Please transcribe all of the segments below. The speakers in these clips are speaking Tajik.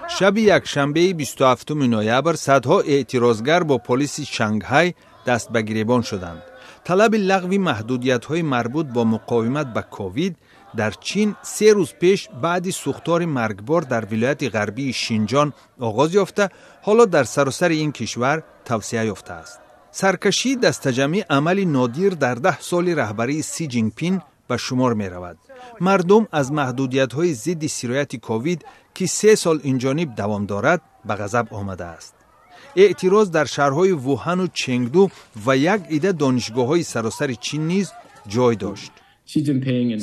Шаби якшанбеи 27 ноябр садҳо эътирозгар бо полиси Шанghай даст ба гиребон шуданд. Талаби лағви маҳдудиятҳои марбут бо муқовимат ба ковид дар Чин 3 рӯз пеш баъди сӯхтори маргбор дар вилояти ғарбии Шинҷон оғоз ёфта, ҳоло дар саросари ин кишвар тавсеа ёфтааст. Саркашии дастаҷамъӣ амали нодир дар 10 соли раҳбарии Си Ҷинпин ба шумор меравад. Мардум аз маҳдудиятҳои зидди сирояти ковид, ки 3 сол инҷониб давом дорад, ба ғазаб омадааст. Эътироз дар шаҳрҳои Вуҳану Ченгду ва як ида донишгоҳҳои саросари Чин низ ҷой дошт.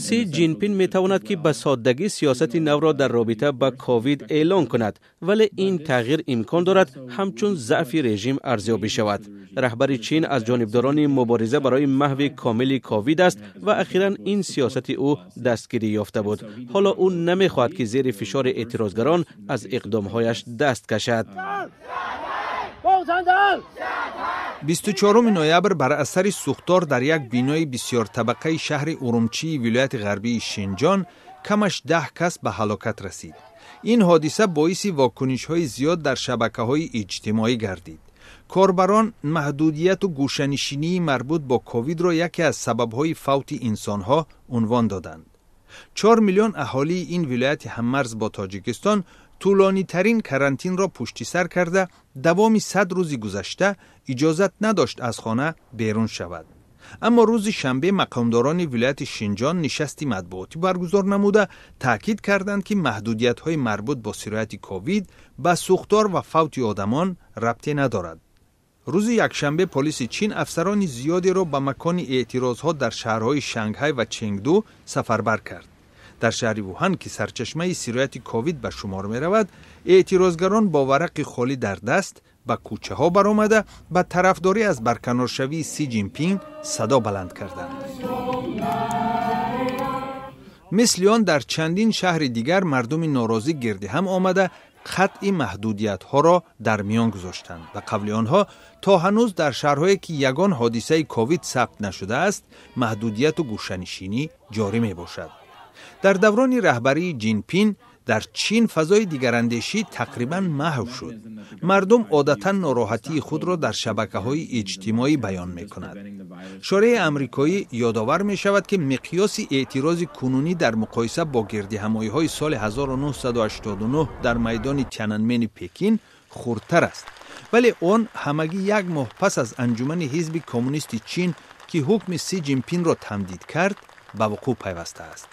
Си Ҷинпин метавонад, ки ба соддагӣ сиёсати навро дар робита ба ковид эълон кунад, вале ин тағйир имкон дорад ҳамчун заъфи режим арзёбӣ шавад. Раҳбари Чин аз ҷонибдорони мубориза барои маҳви комили ковид аст ва ахиран ин сиёсати ӯ дастгирӣ ёфта буд. Ҳоло ӯ намехоҳад, ки зери фишори эътирозгарон аз иқдомҳояш даст кашад. 24 ноябр бар асари сӯхтор дар як бинои бисёртабақаи шаҳри Урумчии вилояти ғарбии Шинҷон камаш 10 кас ба ҳалокат расид. Ин ҳодиса боиси вокунишҳои зиёд дар шабакаҳои иҷтимоӣ гардид. Корбарон маҳдудияту гӯшанишинии марбут бо ковидро яке аз сабабҳои фавти инсонҳо унвон доданд. 4 миллион аҳолии ин вилояти ҳаммарз бо Тоҷикистон тӯлонитарин карантинро пуштисар карда, давоми 100 рӯзи гузашта иҷозат надошт аз хона берун шавад. Аммо рӯзи шанбе мақомдорони вилояти Шинҷон нишасти матбуотӣ баргузор намуда, таъкид карданд, ки маҳдудиятҳои марбут бо сирояти ковид ба сӯхтор ва фавти одамон рабте надорад. Рӯзи якшанбе полиси Чин афсарони зиёдеро ба макони эътирозҳо дар шаҳрҳои Шанghай ва Ченгду сафарбар кард. Дар шаҳри Вуҳан, ки сарчашмаи сирояти ковид ба шумор меравад, эътирозгарон бо варақи холӣ дар даст ба кӯчаҳо баромада, ба тарафдорӣ аз барканоршавии Си Ҷинпин садо баланд карданд. Мисли он дар чандин шаҳри дигар мардуми норозӣ гирди ҳам омада, қатъи маҳдудиятҳоро дар миён гузоштанд. Ба қавли онҳо, то ҳанӯз дар шаҳрҳое, ки ягон ҳодисаи ковид сабт нашудааст, маҳдудияту гӯшанишинӣ ҷорӣ мебошад. Дар даврони раҳбарии Ҷинпин дар Чин фазои дигарандешӣ тақрибан маҳв шуд. Мардум одатан нороҳатии худро дар шабакаҳои иҷтимоӣ баён мекунад. Шореҳи амрикоӣ ёдовар мешавад, ки миқёси эътирози кунунӣ дар муқоиса бо гирдиҳамоиҳои соли 1989 дар майдони Тянанмени Пекин хурдтар аст, вале он ҳамагӣ як моҳ пас аз анҷумани ҳизби коммунисти Чин, ки ҳукми Си Ҷинпинро тамдид кард, ба вуқӯъ пайвастааст.